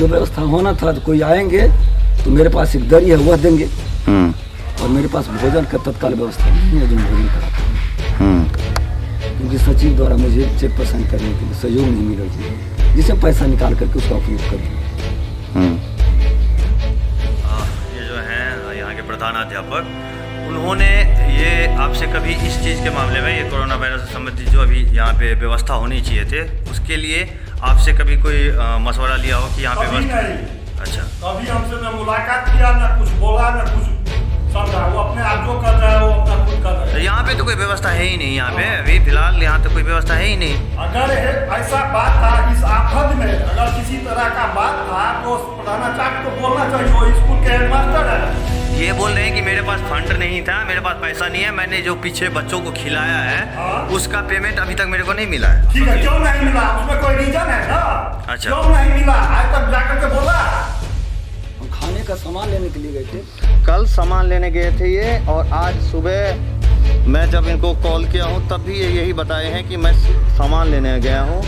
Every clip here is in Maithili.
जो व्यवस्था होना था, तो कोई आएंगे तो मेरे पास एक दरी है, वह देंगे। और मेरे पास भोजन का तत्काल व्यवस्था नहीं है जो भोजन कराता हूँ, क्योंकि सचिव द्वारा मुझे चेक पर साइन करने के लिए सहयोग नहीं मिला जी, जिसे पैसा निकाल करके उसका उपयोग कर। ये जो हैं यहाँ के प्रधानाध्यापक, उन्होंने ये आपसे कभी इस चीज़ के मामले में, ये कोरोना वायरस से संबंधित जो अभी यहाँ पे व्यवस्था होनी चाहिए थे, उसके लिए आपसे कभी कोई मशवरा लिया हो कि यहाँ पे कभी व्यवस्था? नहीं। अच्छा। कभी हमसे न मुलाकात किया, न कुछ बोला, न कुछ समझा। वो अपने आप जो कर रहा है वो अपना खुद कर रहा तो है। यहाँ पे तो कोई व्यवस्था है ही नहीं, यहाँ पे अभी फिलहाल यहाँ तो कोई व्यवस्था है ही नहीं। अगर ऐसा बात था, इस आफत में अगर किसी तरह का बात था तो प्रधानाचार्य को बोलना चाहिए, वो स्कूल के हेडमास्टर है। ये बोल रहे हैं कि मेरे पास फंड नहीं था, मेरे पास पैसा नहीं है, मैंने जो पीछे बच्चों को खिलाया है हाँ। उसका पेमेंट अभी तक मेरे को नहीं मिला है। ठीक है, क्यों नहीं मिला? उसमें कोई रीजन है ना? अच्छा। क्यों नहीं मिला? आज तक जाकर के बोला? हम खाने का सामान लेने के लिए गए थे। कल सामान लेने गए थे ये, और आज सुबह मैं जब इनको कॉल किया हूँ तब भी ये यही बताए हैं कि मैं सामान लेने गया हूँ।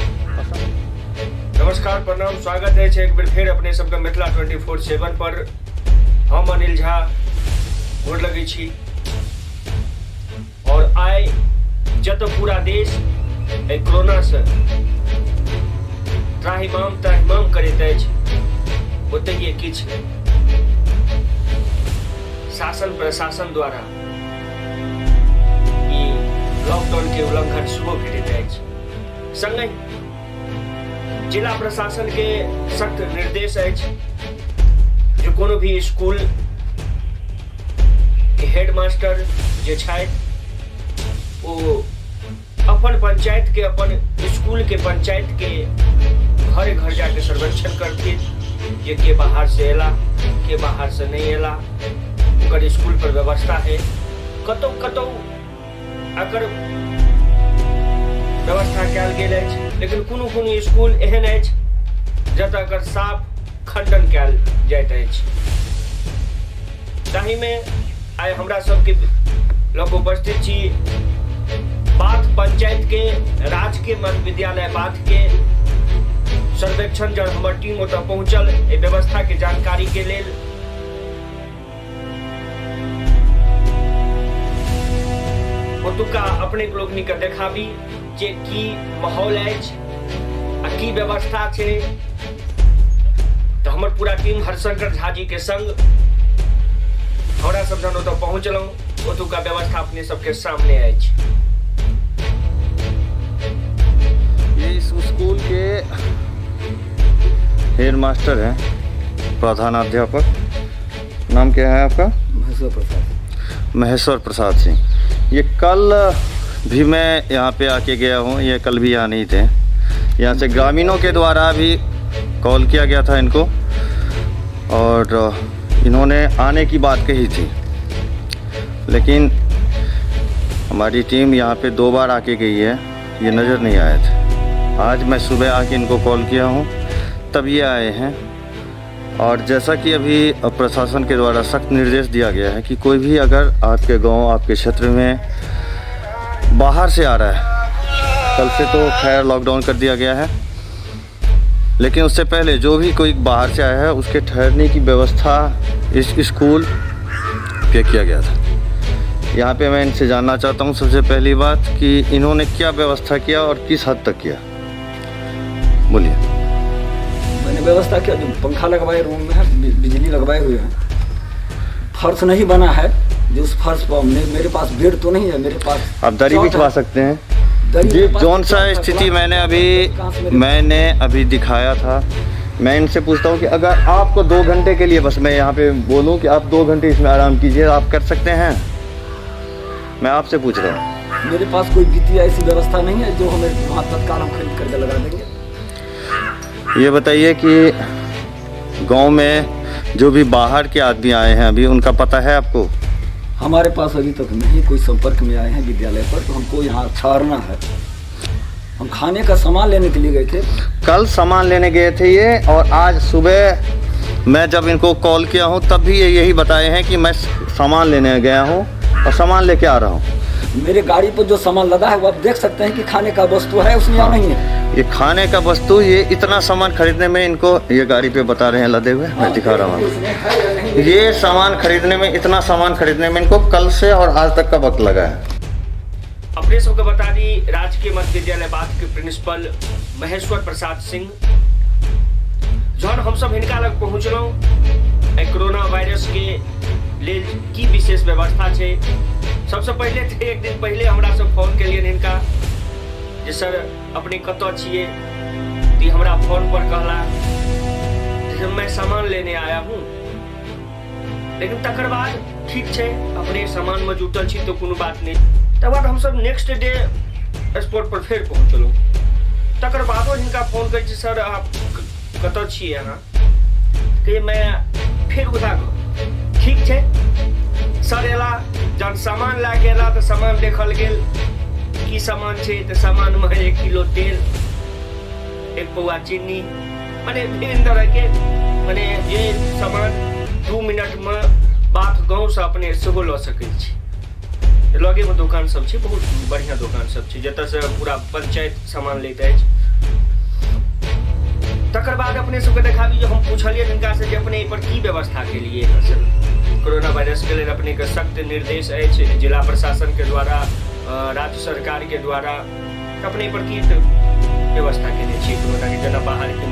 नमस्कार, प्रणाम, स्वागत है एक बेर फेर अपने सबके मिथिला 24/7 पर। हम अनिल झा गोर लगै छी। और आइ जतऽ पूरा देश एहि कोरोना से त्राहिमाम त्राहिमाम करैत अछि, ओतहिए किछु शासन प्रशासन द्वारा ई लॉकडाउन के उल्लंघन सेहो भेटैत अछि। संगहि जिला प्रशासन के सख्त निर्देश अछि जे कोनो भी स्कूल के हेडमास्टर जे छथि ओ अपन पंचायत के, अपन स्कूल के पंचायत के घर घर जाके सर्वेक्षण करथिन जे के बाहर से एला, के बाहर से नहीं एला, ओकर स्कूल पर व्यवस्था है। कतौ कतौ अकर व्यवस्था कयल गेल अछि, लेकिन कोनो कोनो स्कूल एहन अछि जतऽ एकर साफ खंडन कयल जाइत अछि। ताहिमे आइ हमरा सबके लग उपस्थित छी बाथ पंचायत के राजकीय मध्य विद्यालय बाथ के सर्वेक्षण जब हमर टीम ओतऽ पहुँचल एहि व्यवस्था के जानकारी के लेल, ओतुका अपने लोकनि के देखाबी जे की माहौल अछि आ की व्यवस्था छै। तऽ हमर पूरा टीम हरिशंकर झा जी के संग हमरा सब जन ओतऽ पहुँचलहुँ, ओतुका व्यवस्था अपने सबके सामने अछि। ये इस स्कूल के हेड मास्टर हैं, प्रधानाध्यापक। नाम क्या है आपका? महेश्वर प्रसाद। महेश्वर प्रसाद सिंह। ये कल भी मैं यहाँ पे आके गया हूँ, ये कल भी यहाँ नहीं थे। यहाँ से ग्रामीणों के द्वारा भी कॉल किया गया था इनको और इन्होंने आने की बात कही थी, लेकिन हमारी टीम यहाँ पे 2 बार आके गई है, ये नज़र नहीं आए थे। आज मैं सुबह आके इनको कॉल किया हूँ तब ये आए हैं। और जैसा कि अभी प्रशासन के द्वारा सख्त निर्देश दिया गया है कि कोई भी अगर आपके गांव, आपके क्षेत्र में बाहर से आ रहा है, कल से तो खैर लॉकडाउन कर दिया गया है, लेकिन उससे पहले जो भी कोई बाहर से आया है उसके ठहरने की व्यवस्था इस स्कूल पे किया गया था। यहाँ पे मैं इनसे जानना चाहता हूँ सबसे पहली बात कि इन्होंने क्या व्यवस्था किया और किस हद तक किया, बोलिए। मैंने व्यवस्था किया, जो पंखा लगवाए रूम में है, बिजली लगवाए हुए हैं, फर्श नहीं बना है, जो उस फर्श पर मेरे पास बेड तो नहीं है, मेरे पास आप दरी चौक बिछवा है। सकते हैं दरी जी। मेरे पास जौन सा चौक है, स्थिति खुला। कहाँ से मेरे मैंने अभी दिखाया था, मैं इनसे पूछता हूँ कि अगर आपको 2 घंटे के लिए, बस मैं यहाँ पे बोलूँ कि आप 2 घंटे इसमें आराम कीजिए, आप कर सकते हैं? मैं आपसे पूछ रहा हूँ। मेरे पास कोई वित्तीय ऐसी व्यवस्था नहीं है जो हमें वहाँ तत्काल हम खरीद करके लगा देंगे। ये बताइए कि गांव में जो भी बाहर के आदमी आए हैं अभी, उनका पता है आपको? हमारे पास अभी तक नहीं कोई संपर्क में आए हैं विद्यालय पर, तो हमको यहाँ ठहरना है। हम खाने का सामान लेने के लिए गए थे। कल सामान लेने गए थे ये, और आज सुबह मैं जब इनको कॉल किया हूँ तब भी ये यही बताए हैं कि मैं सामान लेने गया हूँ और सामान लेके आ रहा हूँ। मेरे गाड़ी पर जो सामान लदा है वो आप देख सकते हैं कि खाने का वस्तु है उसमें या नहीं है। ये खाने का वस्तु, ये इतना सामान खरीदने में इनको, ये गाड़ी पे बता रहे हैं लदे हुए, मैं दिखा रहा हूँ। ये सामान खरीदने में, इतना सामान खरीदने में इनको कल से और आज तक का वक्त लगा है। अपने सबके बता दी, राजकीय मध्य विद्यालय बाथ के प्रिंसिपल महेश्वर प्रसाद सिंह जहन हम सब हिनका लग पहुँचलहुँ एहि कोरोना वायरस के लेल की विशेष व्यवस्था छै। सबसे पहिले तऽ एक दिन पहिले हमरा सब फोन केलियनि हिनका जे सर अपने कतऽ छियै, तऽ हमरा फोन पर कहला जे मैं सामान लेने आया हूँ। लेकिन तकर बाद ठीक छै, अपने सामानमे जुटल छी तऽ कोनो बात नहि। तकर बाद हमसब नेक्स्ट डे स्पॉट पर फेर पहुँचलहुँ। तकर बादो हिनका फोन करै छी, सर आप कतऽ छियै अहाँ? कि मैं फेर उठा कऽ ठीक छै सर एला, जहन सामान लए कऽ एला तऽ सामान देखल गेल की सामान छै, तऽ सामानमे 1 किलो तेल, 1 पौआ चीनी, मने विभिन्न तरहके, मने जे सामान 2 मिनटमे बाथ गाँवसँ अपने सेहो लऽ सकै छी। लगेमे दोकान सब छै, बहुत बढ़िआँ दोकान सब छै जतऽसँ पूरा पंचायत सामान लैत अछि। तकर बाद अपने सबके देखाबी जे हम पूछलियै हिनकासँ जे अपने एहिपर की व्यवस्था केलियै हँ सर, कोरोना वायरसके लेल अपनेके सख्त निर्देश अछि जिला प्रशासनके द्वारा, राज्य सरकारके द्वारा, अपने एहिपर की व्यवस्था केने छियै कोरोनाके? जेना बाहरके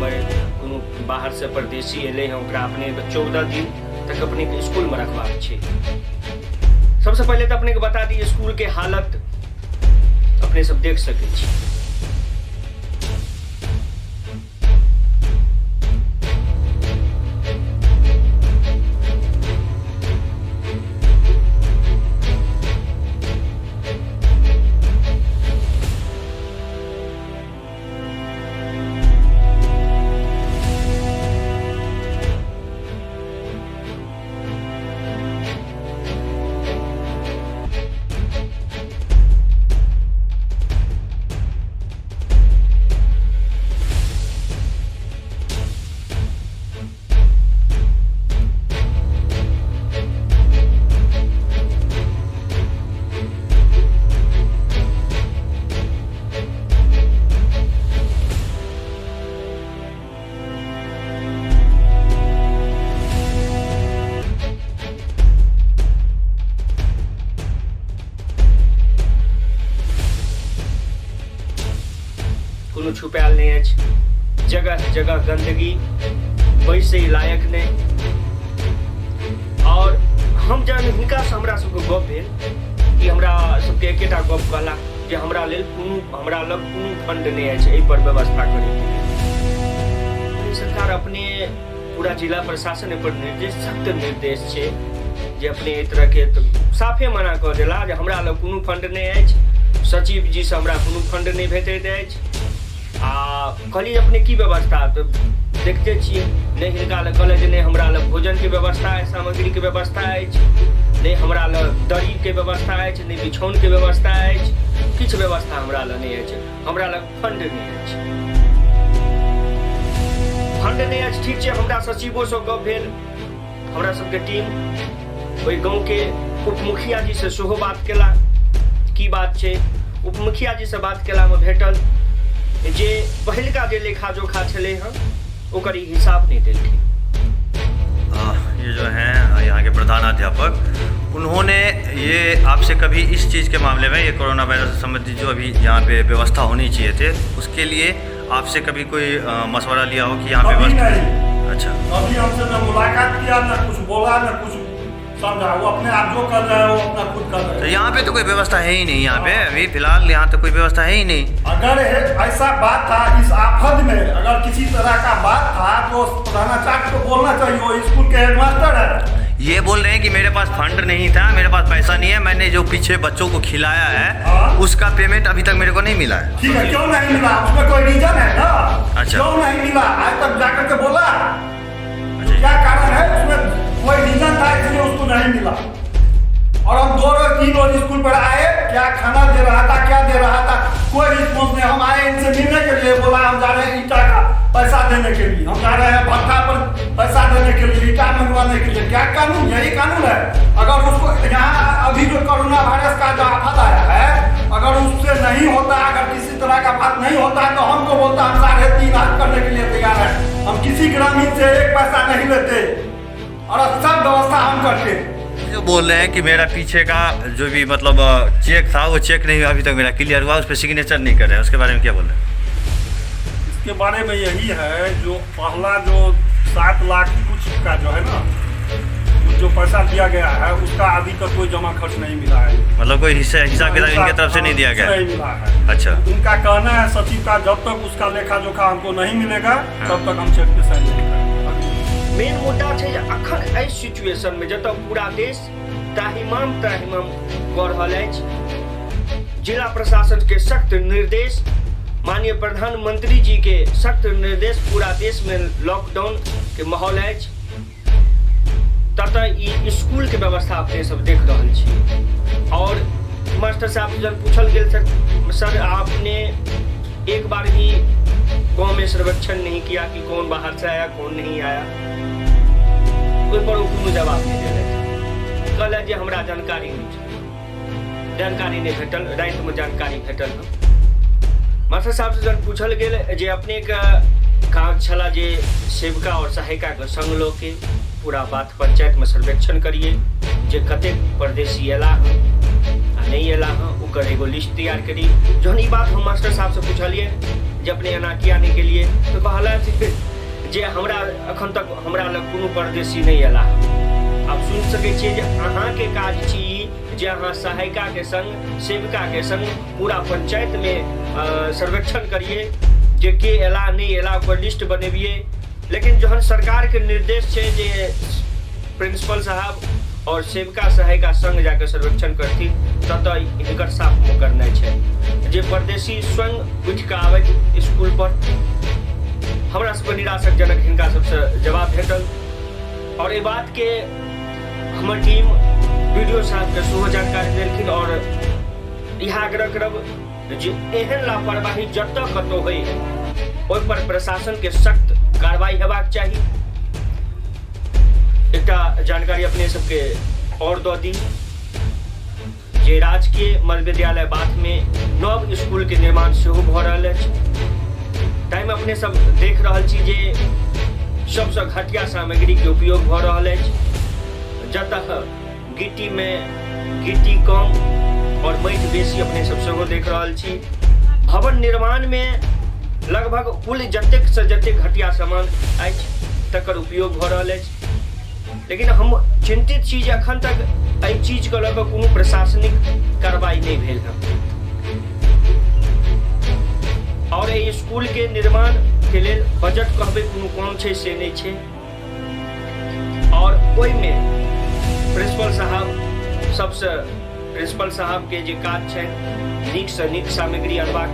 कोनो बाहरसँ परदेशी एलै हँ ओकरा अपने 14 दिन तक अपनेके इसकुलमे रखबाक छै। सबसे पहिले तऽ अपनेके बता दी इसकुलके हालत अपने सब देख सकै छी। कोनो छुपायल नहि अछि, जगह जगह गंदगी, बैसै लायक नहि। और हम जहन हिनकासँ हमरा सबके गप भेल कि हमरा सबके एकेटा गप कहला जे हमरा लेल कोनो, हमरा लग कोनो फंड नहि अछि एहि पर व्यवस्था करैके लेल। सरकार अपने पूरा जिला प्रशासन एहि पर निर्देश, सख्त निर्देश छै जे अपने एहि तरहके साफे मना कऽ देला जे हमरा लग कोनो फंड नहि अछि, सचिव जीसँ हमरा कोनो फंड नहि भेटैत अछि। आ कहलियै अपने की व्यवस्था, तऽ देखते छियै नहि हिनका लग कहलक जे नहि हमरा लग भोजनके व्यवस्था अछि, सामग्रीके व्यवस्था अछि, नहि हमरा लग दरीके व्यवस्था अछि, नहि बिछौनके व्यवस्था अछि, किछु व्यवस्था हमरा लग नहि अछि, हमरा लग फंड नहि अछि। फंड नहि अछि, ठीक छै। हमरा सचिवोसँ गप भेल, हमरा सबके टीम ओहि गाँवके उपमुखिया जीसँ सेहो बात केला, की बात छै। उपमुखिया जीसँ बात केलामे भेटल जे पहिलका जे लेखा जोखा छलै हँ ओकर ई हिसाब नहि देलखिन। ये जो हैं यहाँ के प्रधानाध्यापक, उन्होंने ये आपसे कभी इस चीज़ के मामले में, ये कोरोना वायरस से संबंधित जो अभी यहाँ पे व्यवस्था होनी चाहिए थे, उसके लिए आपसे कभी कोई मशवरा लिया हो कि यहाँ व्यवस्था? अच्छा, कभी हमसे न मुलाकात किया, न कुछ बोला, न कुछ समझा। वो अपने आप जो कर रहे हैं वो अपना खुद कर रहे हैं। तो यहाँ पे तो कोई व्यवस्था है ही नहीं, यहाँ पे अभी फिलहाल यहाँ तो कोई व्यवस्था है ही नहीं। अगर ऐसा बात था इस आफत में, अगर किसी तरह का बात था तो प्रधानाचार्य को बोलना चाहिए, वो स्कूल के हेडमास्टर है। ये बोल रहे हैं कि मेरे पास फंड नहीं था, मेरे पास पैसा नहीं है, मैंने जो पीछे बच्चों को खिलाया है उसका पेमेंट अभी तक मेरे को नहीं मिला है। ठीक है, क्यों नहीं मिला? उसमें कोई रीजन है ना? अच्छा, क्यों नहीं मिला आज तक जाकर के बोला? अच्छा, क्या कारण है उसमें? कोई रीजन था इसलिए उसको नहीं मिला। और हम 2 रोज 3 रोज स्कूल पर आए, क्या खाना दे रहा था, क्या दे रहा था, कोई रिस्पॉन्स नहीं। हम आए इनसे मिलने के लिए, बोला हम जा रहे हैं ईटा का पैसा देने के लिए, हम जा रहे हैं भट्टा पर पैसा देने के लिए, ईटा मंगवाने के लिए। क्या कानून? यही कानून है। अगर उसको यहाँ अभी जो कोरोना वायरस का जो आफत आया है, अगर उससे नहीं होता, अगर किसी तरह का बात नहीं होता तो हमको बोलता हम 3.5 लाख करने के लिए तैयार है। हम किसी ग्रामीण से एक पैसा नहीं लेते और सब व्यवस्था हम करते। जो बोल रहे हैं कि मेरा पीछे का जो भी मतलब चेक था वो चेक नहीं अभी तक मेरा क्लियर हुआ, उस पर सिग्नेचर नहीं कर रहे हैं, उसके बारे में क्या बोल रहे हैं? इसके बारे में यही है, जो पहला जो 7 लाख कुछ का जो है ना, जो पैसा दिया गया है उसका अभी तक कोई जमा खर्च नहीं मिला है। मतलब कोई हिसाब किताब इनके तरफ से नहीं दिया गया, नहीं मिला है। अच्छा, उनका कहना है सचिव का, जब तक उसका लेखा जोखा हमको नहीं मिलेगा तब तक हम चेक पे साइन नहीं करेंगे। मेन मुद्दा छै जे अखन एहि सिचुएशन में जतऽ पूरा देश त्राहिमाम त्राहिमाम कऽ रहल अछि, जिला प्रशासन के सख्त निर्देश, माननीय प्रधानमंत्री जी के सख्त निर्देश, पूरा देश में लॉकडाउन के माहौल अछि, ततऽ ई स्कूल के व्यवस्था अपने सब देख रहल छी। और मास्टर साहब जब पूछल गेल, सर आपने एक बार भी गाँव में सर्वेक्षण नहीं किया कि कौन बाहर से आया कौन नहीं आया, ओहि पर ओ कोनो जवाब नहीं देलथि। कहलथि जे हमरा जानकारी नहीं छै, जानकारी नहीं भेटल, रातिमे जानकारी भेटल। मास्टर साहब से जब पूछल गेल जे अपने के काज छला जे सेविका और सहायिका के संग लऽ के पूरा बात पंचायत में सर्वेक्षण करिए जे कतेक परदेशी अयला हँ आ नहीं अयला हँ, ओकर एगो लिस्ट तैयार करी। जहन ई बात हम मास्टर साहब से पूछलिए जे अपने एना किया नहीं केलिए, तो कहलथि जे हमरा अखन तक हमरा लग कोनो परदेशी नहीं अयला हँ। आब सुनि सकै छियै जे अहाँके काज छी जे अहाँ सहायिका के संग सेविका के संग पूरा पंचायत में सर्वेक्षण करिए जे के अयला नहीं अयला, ओकर लिस्ट बनेबियै। लेकिन जहन सरकार के निर्देश छै जे प्रिंसिपल साहब और सेविका सहायिका संग जाके सर्वेक्षण करथिन, ततऽ हिनकर साफ मुँह करनाइ छै जे परदेशी स्वयं उठि कऽ आबथि स्कूल पर। हमरा सबके निराशाजनक हिनका सबसँ जवाब भेटल। और एहि बात के हमर टीम वीडियो साहब के सेहो जानकारी देलखिन और इएह आग्रह करब जे एहन लापरवाही जतऽ कतौ होइ ओहि पर प्रशासन के सख्त कार्रवाई हेबाक चाही। एकटा जानकारी अपने सबके और दऽ दी जे राजकीय मध्य विद्यालय बाथ में नव स्कूल के निर्माण सेहो भऽ रहल अछि। ताहिमे अपने सब देख रहल छी जे सबसँ घटिया सामग्री के उपयोग भऽ रहल अछि, जतऽ गिट्टी में गिट्टी कम और माटि बेसी अपने सब सेहो देख रहल छी। भवन निर्माण में लगभग कुल जतेक से जतेक घटिया सामान अछि तकर उपयोग भऽ रहल अछि। लेकिन हम चिंतित छी जे अखन तक एहि चीज के लऽ कऽ कोनो प्रशासनिक कार्रवाई नहीं भेल हँ। और एहि स्कूल के निर्माण के लेल बजट कहबै कोनो कम छै से नहीं छै। और ओहिमे प्रिंसिपल साहब सबसे प्रिंसिपल साहब के जे काज छै नीक से नीक सामग्री अनबाक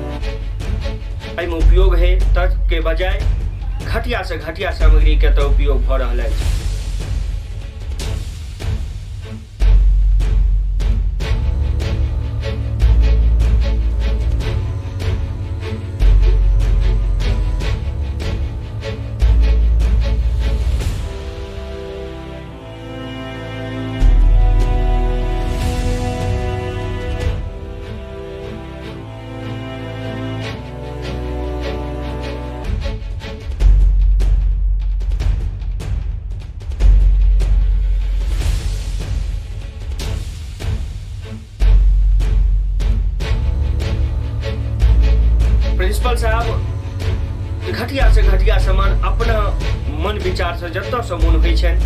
एहिमे उपयोग है, तक के बजाय घटिया से घटिया सामग्री के तऽ उपयोग भऽ रहल अछि। प्रिंसिपल साहब घटिया से घटिया सामान अपना मन विचार से जतऽ से मोन होइ छनि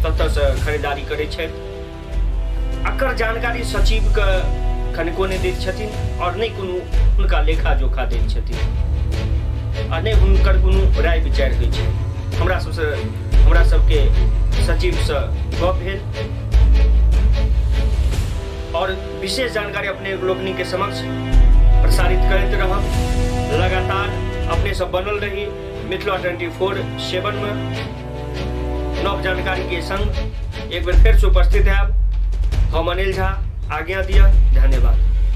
ततऽ से खरीदारी करै छथि। एकर जानकारी सचिव के कनिको नहि दैत छथिन और नहि कोनो हुनका लेखा जोखा दैत छथिन आ नहि हुनकर कोनो राय विचार होइ छै। हमरा सबसे हमरा सबके सचिवसँ गप भेल और विशेष जानकारी अपने लोकनि के समक्ष प्रसारित करैत रहब। लगातार अपने सब बनल रही मिथिला 24/7 में नव जानकारी के संग एक बेर फेर से उपस्थित है। हम अनिल झा, आज्ञा दिया, धन्यवाद।